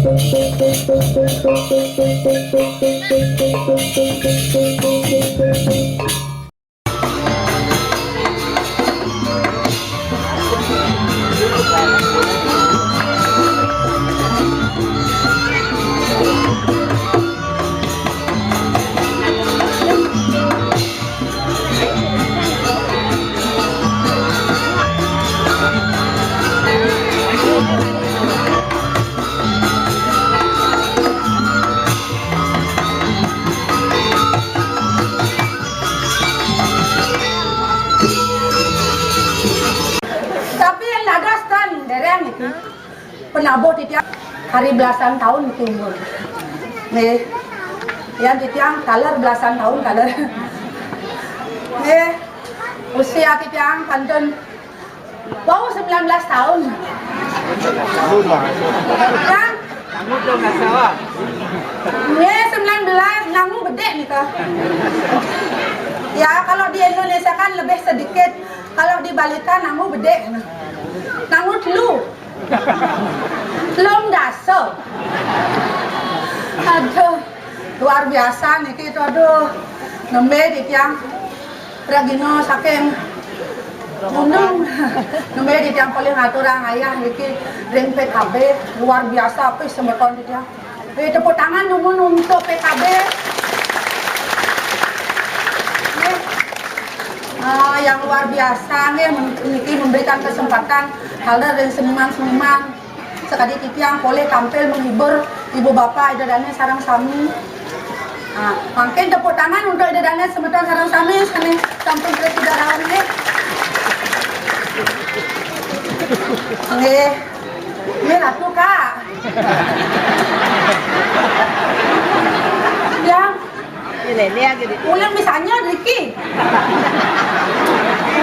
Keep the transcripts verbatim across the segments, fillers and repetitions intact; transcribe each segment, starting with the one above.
Tapi yang dados ten dereng niki. Penabuh titiang hari belasan tahun niki umur. Nggih. Yang titiang taler belasan tahun taler. Nggih. Usia titiang kantun wau sembilan belas tahun. Kan? Nggih, sembilan belas, nangu bedik nika. Ya, kalau di Indonesia kan lebih sedikit. Kalau dibalikan, nangu bedik. Nangu telu. Telung dasa. Aduh, luar biasa niki to, aduh. Nembe titiang pragina saking gunung. Nembe titiang polih ngaturang ayah niki ring P K B, luar biasa apih semeton titiang. Eh, tepuk tangan dulu untuk P K B. Nggih. Ah, yang luar biasa nggih, men-, niki memberikan kesempatan taler ring seniman-seniman. Sakadi titiang polih tampil menghibur ibu bapa ida dane sareng sami. Ah, mangkin tepuk tangan untuk ida dane semeton sareng sami, sane sampun prasida rauh nggih. Nggih. Nggih, Ratu, Kak. Ya. Ini, ini lagi di- Uling misalnya, Riki.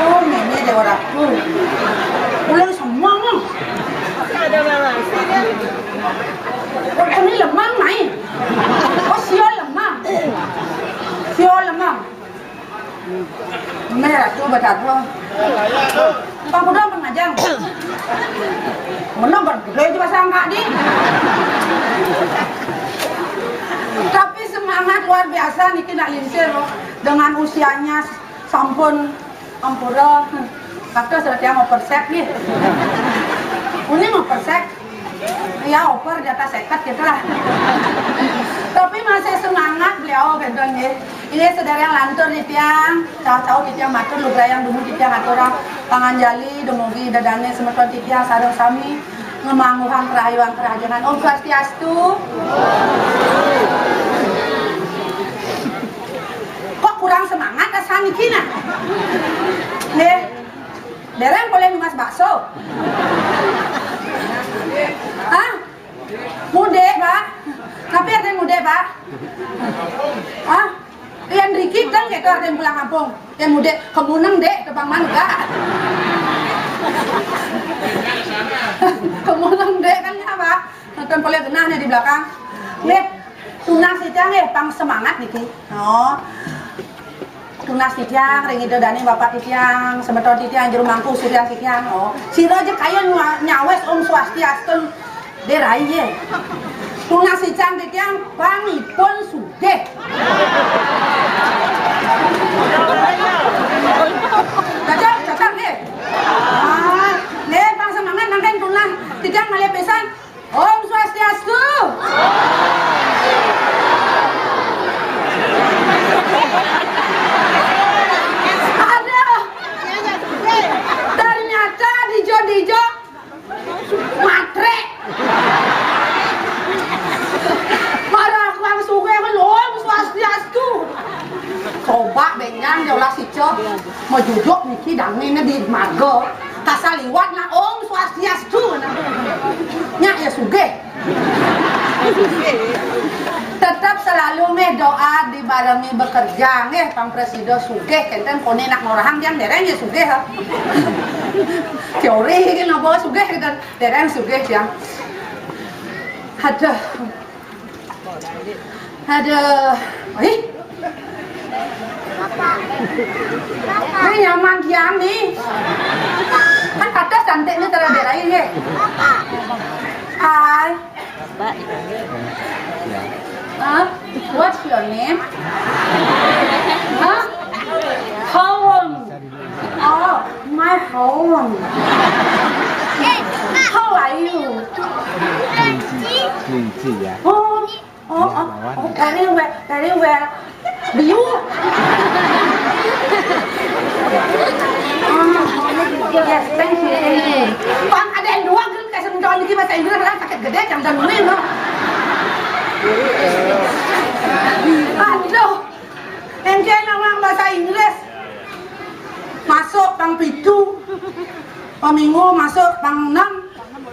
Oh, Mimi Dewa Ratu. Uling semua, Mang. Ada Mang Langsing, ya. Oh, ini lemang, Mai. Oh, sio lemang. Sio lemang. Merah tu baca apa? Empat puluh dua pernah jam. Menang kan gede aja pasang kak di. Tapi semangat luar biasa niki nak lingsir loh. Dengan usianya sampun ampura. Kata sudah tiang mau persek nih. Ini mau persek. Ya, over di atas seket gitu lah. Tapi masih semangat beliau gitu nggih. Ini sedhereng lantur titiang, cauh-cauh titiang matur lugrayang dumun titiang aturang panganjali dumugi ida dane semeton titiang sareng sami ngamangguhang karahayuan karahajengan. Om Swastiastu. Kok kurang semangat asa niki nah? Nggih. Dereng polih numbas bakso. Hah? Mudik, Pak? Tapi ada mudik, Pak? Hah? Yang dikit kan gitu ada yang pulang kampung. Yang mudik, kemuneng, Dek, tebang manuk, Kak. Kemuneng, Dek, kan apa? Nonton polih genah nih di belakang. Nggih, tunas titiang nggih, pang semangat niki. Oh. Tunas titiang, ring ida dane bapak titiang, semeton titiang, jero mangku suryan titiang. Oh. Sira aja kaya nyua-, nyawes Om Swastiastu, Dek Rai, ye. Tunas titiang, titiang, pang ipun sugih. Cocok, cocok, nggih. Ah, nggih, pang semangat mangkin tunas titiang malih pisan. Om Swastiastu. Aduh. Ternyata dijo-dijo matre. Marah kurang suka kan Om Swastiastu. Coba benjang ya ulah sico. Mau jujur niki dangine di marga. Kasal liwat nak Om Swastiastu. Nyak ya sugih. Tetap selalu meh doa dibarengi bekerja nggih pang prasida sugih kenten kone nak ngorahang tiang dereng ya sugih ha. Teori iki napa sugih kenten dereng sugih tiang. Aduh. Aduh. Ih. Ini nyaman kian nih. Kan kata cantik nih terhadap lain ya. Hai. Iya. Oh, oh, iya, oh, lawan. Oh, very well, very well. Biu. Yes, thank you, thank you. Bang, ada yang dua kan kasih mencoba lagi bahasa Inggris kan sakit gede yang dan ini loh. Aduh. Engke nawang bahasa Inggris. Masuk pang pitu. Pang minggu masuk pang enam.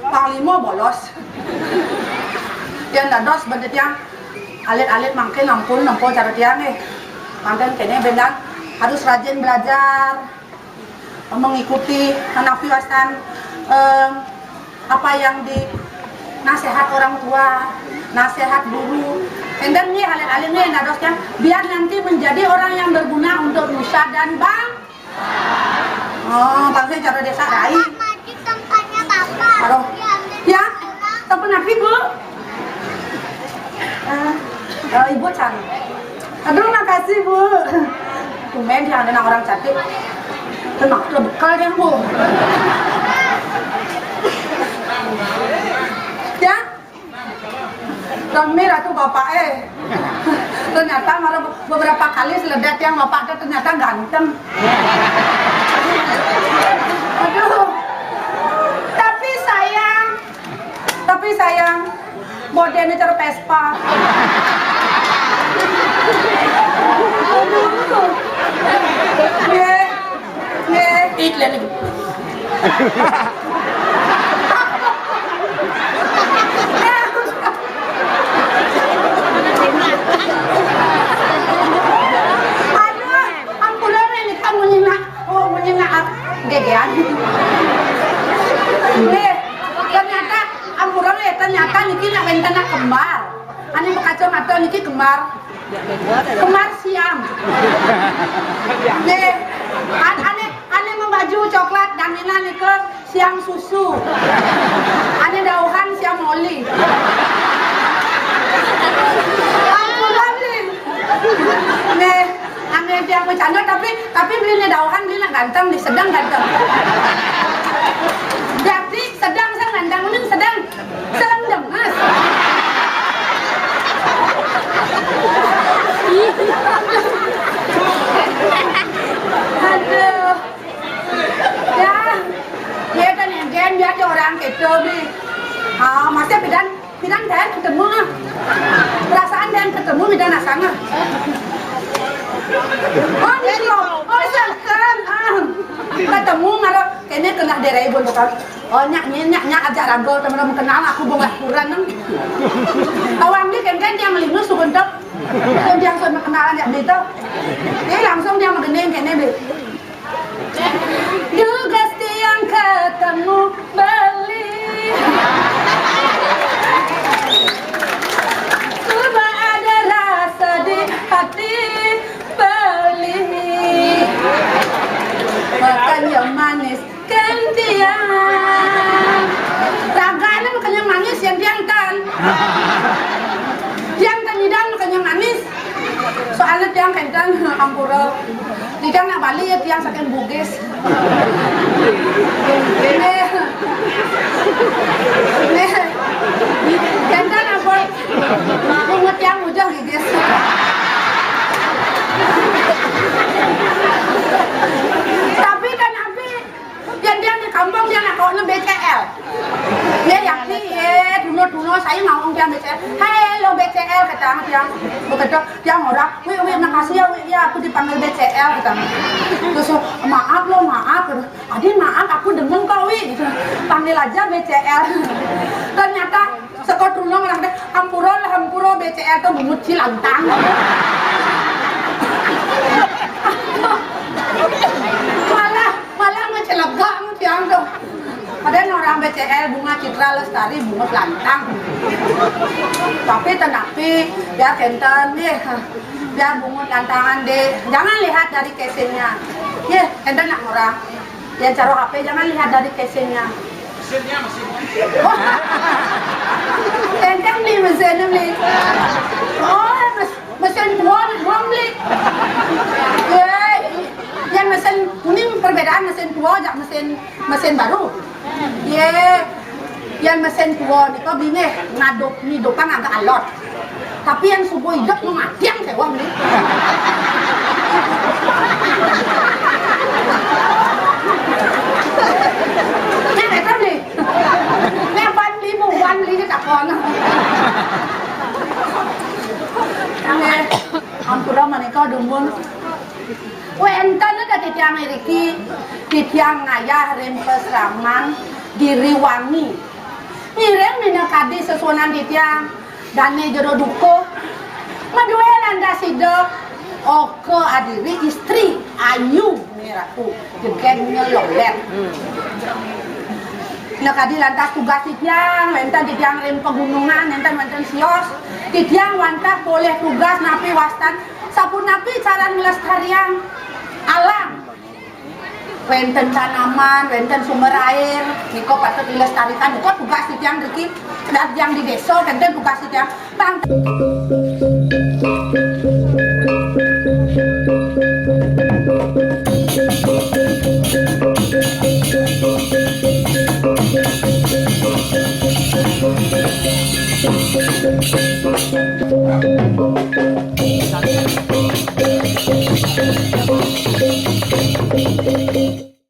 Pang lima bolos. Tiang dados benda tiang alit-alit mangkin ampun nempo cara tiang eh. Mangkin kene bendan harus rajin belajar, mengikuti napi wastan, em, apa yang di nasihat orang tua, nasihat guru. Enten nih alit-alit nih dados tiang biar nanti menjadi orang yang berguna untuk nusa dan bang. Oh, bangsa cara desa rai. Mama, maju tempatnya Bapak. Aduh. Ya, telepon lagi, Bu. Eh, eh, Ibu cari. Aduh, makasih, Bu. Tumben dia ada orang cantik. Tenang, lo bekal dia, Bu. Ya, rame ratu bapak eh. Ternyata malah beberapa kali seledet yang bapak ada ternyata ganteng. Aduh. Tapi sayang, tapi sayang, modene cara Vespa. Aduh. Nggih. Nggih. Iklan iki. Aduh, ampura nih, kamu nyenak. Oh, nyenak. Gegean. Nggih. Ternyata, ampura nih, ternyata niki nak wenten nak kembar. Ane bekacamata niki kembar. Kembar Siam. Nggih. An-, ane, ane membaju coklat dan nina nika Siam susu. Ane dauhan Siam oli. Ampun, Bli. Nggih, ane tiang bercanda, tapi, tapi Bli ne dauhan, Bli nak ganteng, Bli sedang ganteng. Berarti sedang sang ganteng, mending sedang. Sedang demes. Aduh. Ya, ya kan yang gen dia aja orang gitu nih. Ah, masih bidan, bidan dan ketemu ah. Perasaan dan ketemu bidan asana. Oh, gitu. Oh, sangkan. Ah. Ketemu malah kene kena derai bon bakal. Oh, nyak, nyak, nyak, nyak, aja ragu, teman-teman kenal aku bunga kurang nang. Awang dia kan, kan dia melinus suka tok. Kan dia suka kenalan ya gitu. Dia langsung dia mengening kene deh. Dugas tiang ketemu beli. Coba ada rasa di hati beli. Makan yang manis kan tiang. Ragane makan yang manis yang tiang tan. Tiang tan nyidang makan yang manis. Soalnya tiang kenten ampura. Tiang nak balik ya tiang saking Bugis. Ini. Ini. Kenten ampun. Bungut tiang ujung gigis. Tapi kan api yang dia di kampung dia nak kau B C L. Ya, ya, ni, ya, dulu-dulu saya ngomong dia B C L. "Hei, lo B C L," kata dia. Begitu dia ngora, "Wi, wi, makasih ya, wi, ya, aku dipanggil B C L," kata. Terus, "Maaf lo, maaf." Kata, "Adi, maaf, aku demen kok, wi." Gitu. "Panggil aja B C L." Ternyata sekolah dulu orang deh, "Ampura lah, ampura, B C L tuh bungut cilantang." Malah, malah ngecelegak tiang tuh. Padahal orang B C L Bunga Citra Lestari bungut lantang. Tapi tenapi biar kenten deh. Biar bungut lantangan deh. Jangan lihat dari casingnya. Ye, kenten nak orang. Yang caro H P jangan lihat dari casingnya. Mesinnya masih. Oh. Kenten nih mesinnya nih. Oh, mes-, mesin tua nih, belum nih. Ye, yang mesin kuning perbedaan mesin tua aja mesin, mesin baru. Ye. Yén mesin tua nika beli nggih, ngadop, ngidupang agak alot. Tapi yén suba idup, matiang séwah beli. Nek nek beli. Nek ban beli, bu ban beli, nek takon. Nggih, ampura menika dumun. Wénten nika titiang iriki, titiang ngayah ring pasraman Giriwangi. Ngiring minakadi sesuunan titiang, dané jero dukuh. Madué lantas sida, Oka Adiri, istri Ayu Miratu, jegég nyelolét. Minakadi lantas tugas titiang, wénten titiang ring pagunungan, nénten wénten sios. Titiang wantah polih tugas napi wastan, sapunapi caran nglestariang alam. Wénten tanaman, wénten sumber air, nika patut dilestarikan. Nika tugas titiang ngriki, dan yang di désa, wénten tugas titiang. Bang.